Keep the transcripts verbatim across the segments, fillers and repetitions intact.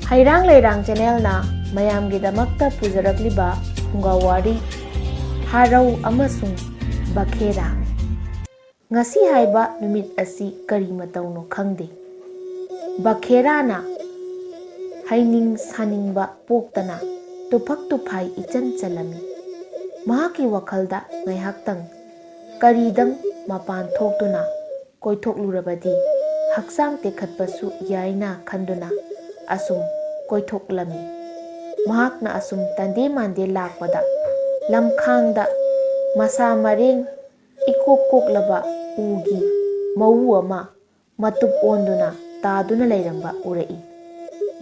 ꯍꯩꯔꯥꯡ ꯂꯩꯔꯥꯡ ꯆꯦꯅꯦꯜꯅ ꯃꯌꯥꯝꯒꯤꯗꯃꯛꯇ ꯄꯨꯖꯔꯛꯂꯤꯕ ꯐꯨꯡꯒꯥ ꯋꯥꯔꯤ, ꯍꯥꯔꯧ ꯑꯃꯁꯨꯡ ꯕꯈꯦꯔꯥ꯫ ꯉꯁꯤ ꯍꯥꯏꯕ ꯅꯨꯃꯤꯠ ꯑꯁꯤ ꯀꯔꯤ ꯃꯇꯧꯅꯣ ꯈꯪꯗꯦ꯫ ꯕꯈꯦꯔꯥꯅ ꯍꯩꯅꯤꯡ ꯁꯥꯅꯤꯡꯕ ꯄꯣꯛꯇꯅ ꯇꯨꯐꯛ ꯇꯨꯐꯥꯏ ꯏꯆꯟ ꯆꯜꯂꯝꯃꯤ꯫ ꯃꯍꯥꯛꯀꯤ ꯋꯥꯈꯜꯗ ꯉꯥꯏꯍꯥꯛꯇꯪ ꯀꯔꯤꯗꯪ ꯃꯄꯥꯟ ꯊꯣꯛꯇꯨꯅ ꯀꯣꯏꯊꯣꯛꯂꯨꯔꯕꯗꯤ ꯍꯛꯆꯥꯡ ꯇꯦꯛꯈꯠꯄꯁꯨ ꯌꯥꯏꯅ ꯈꯟꯗꯨꯅ ꯑꯁꯨꯝ ꯀꯣꯏꯊꯣꯛꯂꯝꯃꯤ꯫ ꯃꯍꯥꯛꯅ ꯑꯁꯨꯝ ꯇꯟꯗꯦ ꯃꯥꯟꯗꯦ ꯂꯥꯛꯄꯗ ꯂꯝꯈꯥꯡꯗ ꯃꯁꯥ ꯃꯔꯦꯡ ꯏꯀꯣꯛ ꯀꯣꯛꯂꯕ ꯎꯒꯤ ꯃꯎ ꯑꯃ ꯃꯇꯨꯞ ꯑꯣꯟꯗꯨꯅ ꯇꯥꯗꯨꯅ ꯂꯩꯔꯝꯕ ꯎꯔꯛꯏ꯫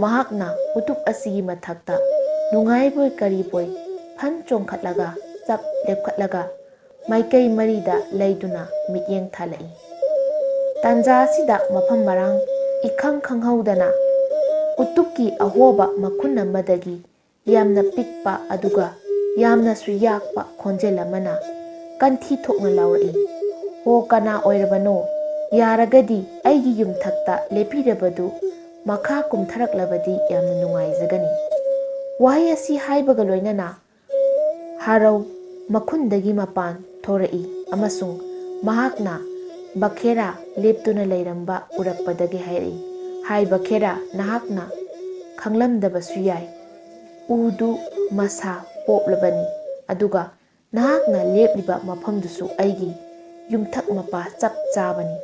ꯃꯍꯥꯛꯅ ꯎꯇꯨꯞ ꯑꯁꯤꯒꯤ ꯃꯊꯛꯇ ꯅꯨꯡꯉꯥꯏꯕꯣꯏ ꯀꯔꯤꯕꯣꯏ ꯐꯟ ꯆꯣꯡꯈꯠꯂꯒ ꯆꯞ ꯂꯦꯞꯈꯠꯂꯒ ꯃꯥꯏꯀꯩ ꯃꯔꯤꯗ ꯂꯩꯗꯨꯅ ꯃꯤꯠꯌꯦꯡ ꯊꯥꯜꯂꯛꯏ꯫ ꯇꯥꯟꯖꯥ ꯑꯁꯤꯗ ꯃꯐꯝ ꯃꯔꯥꯡ ꯏꯈꯪ ꯈꯪꯍꯧꯗꯅ ꯎꯇꯨꯞꯀꯤ ꯑꯍꯣꯕ ꯃꯈꯨꯟ ꯑꯃꯗꯒꯤ ꯌꯥꯝꯅ ꯄꯤꯛꯄ ꯑꯗꯨꯒ ꯌꯥꯝꯅꯁꯨ ꯌꯥꯛꯄ ꯈꯣꯟꯖꯦꯜ ꯑꯃꯅ ꯀꯟꯊꯤ ꯊꯣꯛꯅ ꯂꯥꯎꯔꯛꯏ, "ꯍꯣ, ꯀꯅꯥ ꯑꯣꯏꯔꯕꯅꯣ? ꯌꯥꯔꯒꯗꯤ ꯑꯩꯒꯤ ꯌꯨꯝꯊꯛꯇ ꯂꯦꯞꯄꯤꯔꯕꯗꯨ ꯃꯈꯥ ꯀꯨꯝꯊꯔꯛꯂꯕꯗꯤ ꯌꯥꯝꯅ ꯅꯨꯡꯉꯥꯏꯖꯒꯅꯤ꯫" ꯋꯥꯍꯩ ꯑꯁꯤ ꯍꯥꯏꯕꯒ ꯂꯣꯏꯅꯅ ꯍꯥꯔꯧ ꯃꯈꯨꯟꯗꯒꯤ ꯃꯄꯥꯟ ꯊꯣꯔꯛꯏ ꯑꯃꯁꯨꯡ ꯃꯍꯥꯛꯅ ꯕꯈꯦꯔꯥ ꯂꯦꯞꯇꯨꯅ ꯂꯩꯔꯝꯕ ꯎꯔꯛꯄꯗꯒꯤ ꯍꯥꯏꯔꯛꯏ, "ꯍꯥꯏ ꯕꯈꯦꯔꯥ, ꯅꯍꯥꯛꯅ ꯈꯪꯂꯝꯗꯕꯁꯨ ꯌꯥꯏ, ꯎꯗꯨ ꯃꯁꯥ ꯄꯣꯞꯂꯕꯅꯤ, ꯑꯗꯨꯒ ꯅꯍꯥꯛꯅ ꯂꯦꯞꯂꯤꯕ ꯃꯐꯝꯗꯨꯁꯨ ꯑꯩꯒꯤ ꯌꯨꯝꯊꯛ ꯃꯄꯥ ꯆꯞ ꯆꯥꯕꯅꯤ꯫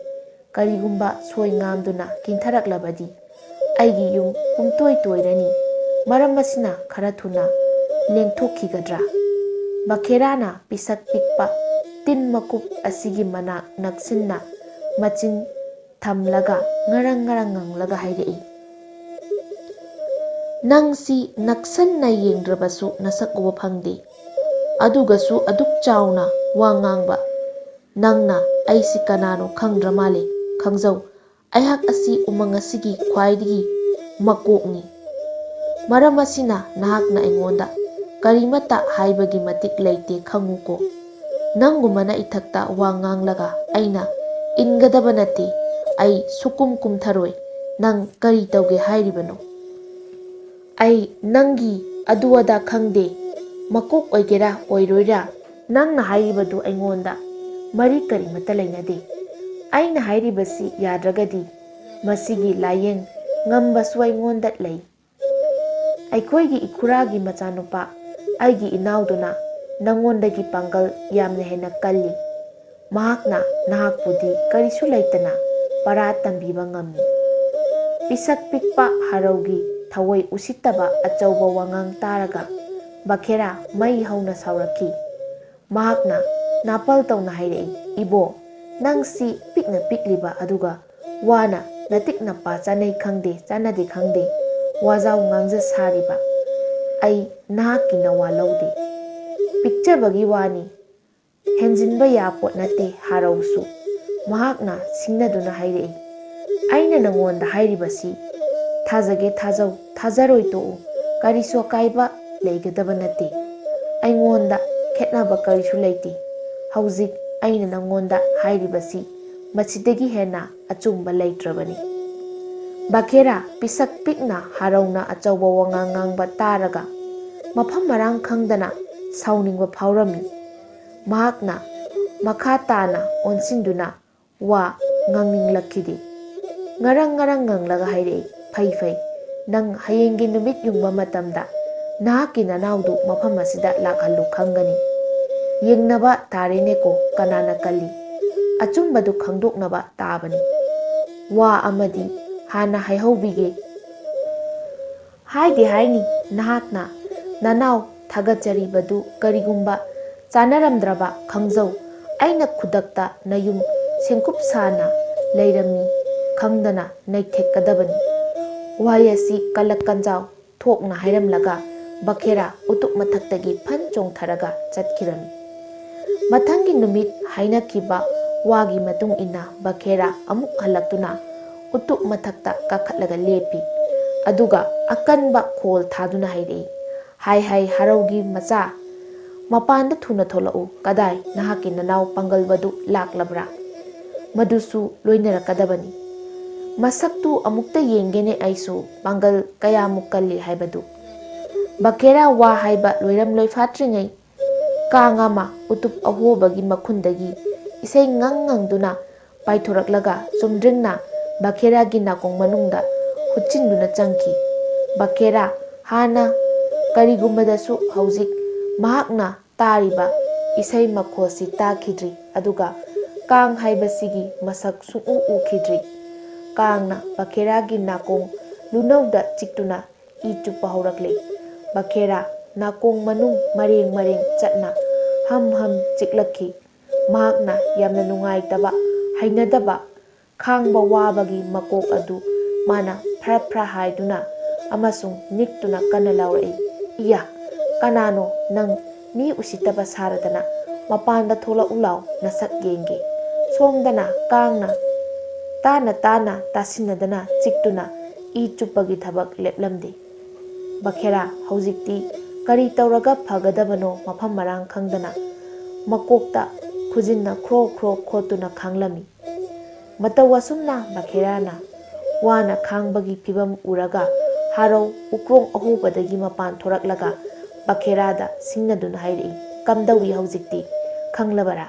ꯀꯔꯤꯒꯨꯝꯕ ꯁꯣꯏ ꯉꯥꯝꯗꯨꯅ ꯀꯤꯟꯊꯔꯛꯂꯕꯗꯤ ꯑꯩꯒꯤ ꯌꯨꯝ ꯄꯨꯝꯇꯣꯏ ꯇꯣꯏꯔꯅꯤ꯫ ꯃꯔꯝ ꯑꯁꯤꯅ ꯈꯔ ꯊꯨꯅ ꯂꯦꯡꯊꯣꯛꯈꯤꯒꯗ꯭ꯔꯥ?" ꯕꯈꯦꯔꯥꯅ ꯄꯤꯁꯛ ꯄꯤꯛꯄ ꯇꯤꯟ ꯃꯀꯨꯞ ꯑꯁꯤꯒꯤ ꯃꯅꯥꯛ ꯅꯛꯁꯤꯟꯅ ꯃꯆꯤꯟ ꯊꯝꯂꯒ ꯉꯔꯪ ꯉꯔꯪ ꯉꯪꯂꯒ ꯍꯥꯏꯔꯛꯏ, "ꯅꯪꯁꯤ ꯅꯛꯁꯟꯅ ꯌꯦꯡꯗ꯭ꯔꯕꯁꯨ ꯅꯁꯛ ꯎꯕ ꯐꯪꯗꯦ꯫ ꯑꯗꯨꯒꯁꯨ ꯑꯗꯨꯛ ꯆꯥꯎꯅ ꯋꯥ ꯉꯥꯡꯕ ꯅꯪꯅ ꯑꯩꯁꯤ ꯀꯅꯥꯅꯣ ꯈꯪꯗ꯭ꯔ ꯃꯥꯜꯂꯦ꯫ ꯈꯪꯖꯧ, ꯑꯩꯍꯥꯛ ꯑꯁꯤ ꯎꯃꯪ ꯑꯁꯤꯒꯤ ꯈ꯭ꯋꯥꯏꯗꯒꯤ ꯃꯀꯣꯛꯅꯤ꯫ ꯃꯔꯝ ꯑꯁꯤꯅ ꯅꯍꯥꯛꯅ ꯑꯩꯉꯣꯟꯗ ꯀꯔꯤꯃꯠꯇ ꯍꯥꯏꯕꯒꯤ ꯃꯇꯤꯛ ꯂꯩꯇꯦ ꯈꯪꯉꯨꯀꯣ꯫ ꯅꯪꯒꯨꯝꯕꯅ ꯏꯊꯛꯇ ꯋꯥ ꯉꯥꯡꯂꯒ ꯑꯩꯅ ꯏꯟꯒꯗꯕ ꯅꯠꯇꯦ꯫ ꯑꯩ ꯁꯨꯛꯀꯨꯝ ꯀꯨꯝꯊꯔꯣꯏ꯫ ꯅꯪ ꯀꯔꯤ ꯇꯧꯒꯦ ꯍꯥꯏꯔꯤꯕꯅꯣ?" ꯑꯩ ꯅꯪꯒꯤ ꯑꯗꯨ ꯑꯗꯥ ꯈꯪꯗꯦ꯫ ꯃꯀꯣꯛ ꯑꯣꯏꯒꯦꯔꯥ ꯑꯣꯏꯔꯣꯏꯔꯥ, ꯅꯪꯅ ꯍꯥꯏꯔꯤꯕꯗꯨ ꯑꯩꯉꯣꯟꯗ ꯃꯔꯤ ꯀꯔꯤꯃꯠꯇ ꯂꯩꯅꯗꯦ꯫ ꯑꯩꯅ ꯍꯥꯏꯔꯤꯕꯁꯤ ꯌꯥꯗ꯭ꯔꯒꯗꯤ ꯃꯁꯤꯒꯤ ꯂꯥꯏꯌꯦꯡ ꯉꯝꯕꯁꯨ ꯑꯩꯉꯣꯟꯗ ꯂꯩ꯫ ꯑꯩꯈꯣꯏꯒꯤ ꯏꯈꯨꯔꯥꯒꯤ ꯃꯆꯥꯅꯨꯄꯥ, ꯑꯩꯒꯤ ꯏꯅꯥꯎꯗꯨꯅ ꯅꯉꯣꯟꯗꯒꯤ ꯄꯥꯡꯒꯜ ꯌꯥꯝꯅ ꯍꯦꯟꯅ ꯀꯜꯂꯤ꯫ ꯃꯍꯥꯛꯅ ꯅꯍꯥꯛꯄꯨꯗꯤ ꯀꯔꯤꯁꯨ ꯂꯩꯇꯅ ꯄꯔꯥ ꯇꯝꯕꯤꯕ ꯉꯝꯃꯤ꯫ ꯄꯤꯁꯛ ꯄꯤꯛꯄ ꯍꯔꯧꯒꯤ ꯊꯑꯣꯏ ꯎꯁꯤꯠꯇꯕ ꯑꯆꯧꯕ ꯋꯥꯉꯥꯡ ꯇꯥꯔꯒ ꯕꯈꯦꯔꯥ ꯃꯩ ꯍꯧꯅ ꯁꯥꯎꯔꯛꯈꯤ꯫ ꯃꯍꯥꯛꯅ ꯅꯥꯄꯜ ꯇꯧꯅ ꯍꯥꯏꯔꯛꯏ, "ꯏꯕꯣ, ꯅꯪꯁꯤ ꯄꯤꯛꯅ ꯄꯤꯛꯂꯤꯕ ꯑꯗꯨꯒ ꯋꯥꯅ ꯅꯇꯤꯛ ꯅꯄꯥ ꯆꯥꯅꯩ ꯈꯪꯗꯦ, ꯆꯥꯅꯗꯦ ꯈꯪꯗꯦ, ꯋꯥꯖꯥꯎ ꯉꯥꯡꯖ ꯁꯥꯔꯤꯕ꯫ ꯑꯩ ꯅꯍꯥꯛꯀꯤ ꯅꯋꯥ ꯂꯧꯗꯦ꯫ ꯄꯤꯛꯆꯕꯒꯤ ꯋꯥꯅꯤ, ꯍꯦꯟꯖꯤꯟꯕ ꯌꯥꯄꯣꯠ ꯅꯠꯇꯦ ꯍꯔꯧꯁꯨ꯫" ꯃꯍꯥꯛꯅ ꯁꯤꯡꯅꯗꯨꯅ ꯍꯥꯏꯔꯛꯏ, "ꯑꯩꯅ ꯅꯉꯣꯟꯗ ꯍꯥꯏꯔꯤꯕꯁꯤ ꯊꯥꯖꯒꯦ ꯊꯥꯖꯧ, ꯊꯥꯖꯔꯣꯏ ꯇꯣꯛꯎ, ꯀꯔꯤꯁꯨ ꯑꯀꯥꯏꯕ ꯂꯩꯒꯗꯕ ꯅꯠꯇꯦ꯫ ꯑꯩꯉꯣꯟꯗ ꯈꯦꯠꯅꯕ ꯀꯔꯤꯁꯨ ꯂꯩꯇꯦ꯫ ꯍꯧꯖꯤꯛ ꯑꯩꯅ ꯅꯉꯣꯟꯗ ꯍꯥꯏꯔꯤꯕꯁꯤ ꯃꯁꯤꯗꯒꯤ ꯍꯦꯟꯅ ꯑꯆꯨꯝꯕ ꯂꯩꯇ꯭ꯔꯕꯅꯤ꯫" ꯕꯥꯈꯦꯔꯥ ꯄꯤꯁꯛ ꯄꯤꯛꯅ ꯍꯔꯧꯅ ꯑꯆꯧꯕ ꯋꯥꯉꯥꯡ ꯉꯥꯡꯕ ꯇꯥꯔꯒ ꯃꯐꯝ ꯃꯔꯥꯡ ꯈꯪꯗꯅ ꯁꯥꯎꯅꯤꯡꯕ ꯐꯥꯎꯔꯝꯃꯤ꯫ ꯃꯍꯥꯛꯅ ꯃꯈꯥ ꯇꯥꯅ ꯑꯣꯟꯁꯤꯟꯗꯨꯅ ꯋꯥ ꯉꯥꯡꯅꯤꯡꯂꯛꯈꯤꯗꯦ꯫ ꯉꯔꯪ ꯉꯔꯪ ꯉꯪꯂꯒ ꯍꯥꯏꯔꯛꯏ, "ꯐꯩ ꯐꯩ, ꯅꯪ ꯍꯌꯦꯡꯒꯤ ꯅꯨꯃꯤꯠ ꯌꯨꯡꯕ ꯃꯇꯝꯗ ꯅꯍꯥꯛꯀꯤ ꯅꯅꯥꯎꯗꯨ ꯃꯐꯝ ꯑꯁꯤꯗ ꯂꯥꯛꯍꯜꯂꯨ ꯈꯪꯒꯅꯤ꯫ ꯌꯦꯡꯅꯕ ꯇꯥꯔꯦꯅꯦꯀꯣ ꯀꯅꯥꯅ ꯀꯜꯂꯤ꯫ ꯑꯆꯨꯝꯕꯗꯨ ꯈꯪꯗꯣꯛꯅꯕ ꯇꯥꯕꯅꯤ꯫ ꯋꯥ ꯑꯃꯗꯤ ꯍꯥꯟꯅ ꯍꯥꯏꯍꯧꯕꯤꯒꯦ꯫ ꯍꯥꯏꯗꯤ ꯍꯥꯏꯅꯤ, ꯅꯍꯥꯛꯅ ꯅꯅꯥꯎ ꯊꯥꯒꯠꯆꯔꯤꯕꯗꯨ ꯀꯔꯤꯒꯨꯝꯕ ꯆꯥꯅꯔꯝꯗ꯭ꯔꯕ ꯈꯪꯖꯧ꯫ ꯑꯩꯅ ꯈꯨꯗꯛꯇ ꯅꯌꯨꯝ ꯁꯦꯡꯀꯨꯞ ꯁꯥꯅ ꯂꯩꯔꯝꯃꯤ ꯈꯪꯗꯅ ꯅꯩꯊꯦꯛꯀꯗꯕꯅꯤ꯫" ꯋꯥꯍꯩ ꯑꯁꯤ ꯀꯂꯛ ꯀꯟꯖꯥꯎ ꯊꯣꯛꯅ ꯍꯥꯏꯔꯝꯂꯒ ꯕꯈꯦꯔꯥ ꯎꯇꯨꯞ ꯃꯊꯛꯇꯒꯤ ꯐꯟ ꯆꯣꯡꯊꯔꯒ ꯆꯠꯈꯤꯔꯝꯃꯤ꯫ ꯃꯊꯪꯒꯤ ꯅꯨꯃꯤꯠ ꯍꯥꯏꯅꯈꯤꯕ ꯋꯥꯒꯤ ꯃꯇꯨꯡ ꯏꯟꯅ ꯕꯈꯦꯔꯥ ꯑꯃꯨꯛ ꯍꯜꯂꯛꯇꯨꯅ ꯎꯇꯨꯞ ꯃꯊꯛꯇ ꯀꯥꯈꯠꯂꯒ ꯂꯦꯞꯄꯤ꯫ ꯑꯗꯨꯒ ꯑꯀꯟꯕ ꯈꯣꯜ ꯊꯥꯗꯨꯅ ꯍꯥꯏꯔꯛꯏ, "ꯍꯥꯏ ꯍꯥꯏ ꯍꯔꯧꯒꯤ ꯃꯆꯥ, ꯃꯄꯥꯟꯗ ꯊꯨꯅ ꯊꯣꯛꯂꯛꯎ꯫ ꯀꯗꯥꯏ ꯅꯍꯥꯛꯀꯤ ꯅꯅꯥꯎ ꯄꯥꯡꯒꯜꯕꯗꯨ ꯂꯥꯛꯂꯕ꯭ꯔꯥ? ꯃꯗꯨꯁꯨ ꯂꯣꯏꯅꯔꯛꯀꯗꯕꯅꯤ꯫" ꯃꯁꯛꯇꯨ ꯑꯃꯨꯛꯇ ꯌꯦꯡꯒꯦꯅꯦ ꯑꯩꯁꯨ, ꯄꯥꯡꯒꯜ ꯀꯌꯥꯃꯨꯛ ꯀꯜꯂꯤ ꯍꯥꯏꯕꯗꯨ꯫ ꯕꯀꯦꯔꯥ ꯋꯥ ꯍꯥꯏꯕ ꯂꯣꯏꯔꯝꯂꯣꯏ ꯐꯥꯠꯇ꯭ꯔꯤꯉꯩ, ꯀꯥꯡ ꯑꯃ ꯎꯇꯨꯞ ꯑꯍꯣꯕꯒꯤ ꯃꯈꯨꯟꯗꯒꯤ ꯏꯁꯩ ꯉꯪ ꯉꯪꯗꯨꯅ ꯄꯥꯏꯊꯣꯔꯛꯂꯒ ꯆꯨꯝꯗ꯭ꯔꯤꯡꯅ ꯕꯀꯦꯔꯥꯒꯤ ꯅꯥꯀꯣꯡ ꯃꯅꯨꯡꯗ ꯍꯨꯠꯆꯤꯟꯗꯨꯅ ꯆꯪꯈꯤ꯫ ꯕꯀꯦꯔꯥ ꯍꯥꯟꯅ ꯀꯔꯤꯒꯨꯝꯕꯗꯁꯨ ꯍꯧꯖꯤꯛ ꯃꯍꯥꯛꯅ ꯇꯥꯔꯤꯕ ꯏꯁꯩ ꯃꯈꯣꯜꯁꯤ ꯇꯥꯈꯤꯗ꯭ꯔꯤ, ꯑꯗꯨꯒ ꯀꯥꯡ ꯍꯥꯏꯕꯁꯤꯒꯤ ꯃꯁꯛ ꯁꯨꯡꯎ ꯎꯈꯤꯗ꯭ꯔꯤ꯫ ꯀꯥꯡꯅ ꯕꯀꯦꯔꯥꯒꯤ ꯅꯥꯀꯣꯡ ꯂꯨꯅꯧꯗ ꯆꯤꯛꯇꯨꯅ ꯏ ꯆꯨꯞꯄ ꯍꯧꯔꯛꯂꯦ꯫ ꯕꯀꯦꯔꯥ ꯅꯥꯀꯣꯡ ꯃꯅꯨꯡ ꯃꯔꯦꯡ ꯃꯔꯦꯡ ꯆꯠꯅ ꯍꯝ ꯍꯝ ꯆꯤꯛꯂꯛꯈꯤ꯫ ꯃꯍꯥꯛꯅ ꯌꯥꯝꯅ ꯅꯨꯡꯉꯥꯏꯇꯕ, ꯍꯩꯅꯗꯕ, ꯈꯥꯡꯕ ꯋꯥꯕꯒꯤ ꯃꯀꯣꯛ ꯑꯗꯨ ꯃꯥꯅ ꯐ꯭ꯔꯥ ꯐ꯭ꯔꯥ ꯍꯥꯏꯗꯨꯅ ꯑꯃꯁꯨꯡ ꯅꯤꯛꯇꯨꯅ ꯀꯟꯅ ꯂꯥꯎꯔꯛꯏ, "ꯏꯌꯥ! ꯀꯅꯥꯅꯣ ꯅꯪ? ꯃꯤ ꯎꯁꯤꯠꯇꯕ ꯁꯥꯔꯗꯅ ꯃꯄꯥꯟꯗ ꯊꯣꯛꯂꯛꯎ ꯂꯥꯎ, ꯅꯁꯛ ꯌꯦꯡꯒꯦ!" ꯁꯣꯝꯗꯅ ꯀꯥꯡꯅ ꯇꯥꯅ ꯇꯥꯅ ꯇꯥꯁꯤꯟꯅꯗꯅ ꯆꯤꯛꯇꯨꯅ ꯏ ꯆꯨꯞꯄꯒꯤ ꯊꯕꯛ ꯂꯦꯞꯂꯝꯗꯦ꯫ ꯕꯈꯦꯔꯥ ꯍꯧꯖꯤꯛꯇꯤ ꯀꯔꯤ ꯇꯧꯔꯒ ꯐꯒꯗꯕꯅꯣ ꯃꯐꯝ ꯃꯔꯥꯡ ꯈꯪꯗꯅ ꯃꯀꯣꯛꯇ ꯈꯨꯖꯤꯟꯅ ꯈ꯭ꯔꯣ ꯈ꯭ꯔꯣ ꯈꯣꯠꯇꯨꯅ ꯈꯥꯡꯂꯝꯃꯤ꯫ ꯃꯇꯧ ꯑꯁꯨꯝꯅ ꯕꯈꯦꯔꯥꯅ ꯋꯥꯅ ꯈꯥꯡꯕꯒꯤ ꯐꯤꯚꯝ ꯎꯔꯒ ꯍꯥꯔꯧ ꯎꯀ꯭ꯔꯣꯡ ꯑꯍꯣꯕꯗꯒꯤ ꯃꯄꯥꯟ ꯊꯣꯔꯛꯂꯒ ꯕꯈꯦꯔꯥꯗ ꯁꯤꯡꯅꯗꯨꯅ ꯍꯥꯏꯔꯛꯏ, "ꯀꯝꯗꯧꯏ ꯍꯧꯖꯤꯛꯇꯤ? ꯈꯪꯂꯕꯔꯥ?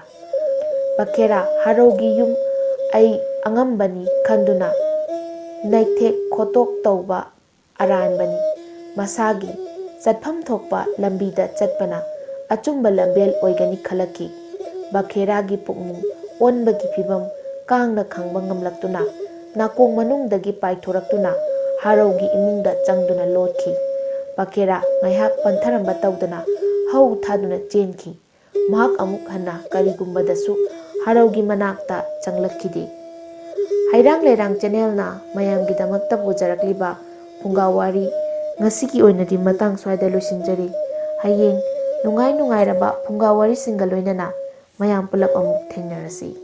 ꯕꯈꯦꯔꯥ, ꯍꯥꯔꯧꯒꯤ ꯌꯨꯝ ꯑꯩ ꯑꯉꯝꯕꯅꯤ ꯈꯟꯗꯨꯅ ꯅꯩꯊꯦꯛ ꯈꯣꯠꯇꯣꯛ ꯇꯧꯕ ꯑꯔꯥꯟꯕꯅꯤ꯫ ꯃꯁꯥꯒꯤ ꯆꯠꯐꯝ ꯊꯣꯛꯄ ꯂꯝꯕꯤꯗ ꯆꯠꯄꯅ ꯑꯆꯨꯝꯕ ꯂꯝꯕꯦꯜ ꯑꯣꯏꯒꯅꯤ ꯈꯜꯂꯛꯈꯤ꯫" ꯕꯈꯦꯔꯥꯒꯤ ꯄꯨꯛꯅꯤꯡ ꯑꯣꯟꯕꯒꯤ ꯐꯤꯚꯝ ꯀꯥꯡꯅ ꯈꯪꯕ ꯉꯝꯂꯛꯇꯨꯅ ꯅꯥꯀꯣꯡ ꯃꯅꯨꯡꯗꯒꯤ ꯄꯥꯏꯊꯣꯔꯛꯇꯨꯅ ꯍꯥꯔꯧꯒꯤ ꯏꯃꯨꯡꯗ ꯆꯪꯗꯨꯅ ꯂꯣꯠꯈꯤ꯫ ꯕꯈꯦꯔꯥ ꯉꯥꯏꯍꯥꯛ ꯄꯟꯊꯔꯝꯕ ꯇꯧꯗꯅ ꯍꯧ ꯊꯥꯗꯨꯅ ꯆꯦꯟꯈꯤ꯫ ꯃꯍꯥꯛ ꯑꯃꯨꯛ ꯍꯟꯅ ꯀꯔꯤꯒꯨꯝꯕꯗꯁꯨ ꯍꯥꯔꯧꯒꯤ ꯃꯅꯥꯛꯇ ꯆꯪꯂꯛꯈꯤꯗꯦ꯫ ꯍꯩꯔꯥꯡ ꯂꯩꯔꯥꯡ ꯆꯦꯅꯦꯜꯅ ꯃꯌꯥꯝꯒꯤꯗꯃꯛꯇ ꯄꯨꯖꯔꯛꯂꯤꯕ ꯐꯨꯡꯒꯥ ꯋꯥꯔꯤ ꯉꯁꯤꯒꯤ ꯑꯣꯏꯅꯗꯤ ꯃꯇꯥꯡ ꯁ꯭ꯋꯥꯏꯗ ꯂꯣꯏꯁꯤꯟꯖꯔꯤ꯫ ꯍꯌꯦꯡ ꯅꯨꯡꯉꯥꯏ ꯅꯨꯡꯉꯥꯏꯔꯕ ꯐꯨꯡꯒꯥ ꯋꯥꯔꯤꯁꯤꯡꯒ ꯂꯣꯏꯅꯅ ꯃꯌꯥꯝ ꯄꯨꯂꯞ ꯑꯃꯨꯛ ꯊꯦꯡꯅꯔꯁꯤ꯫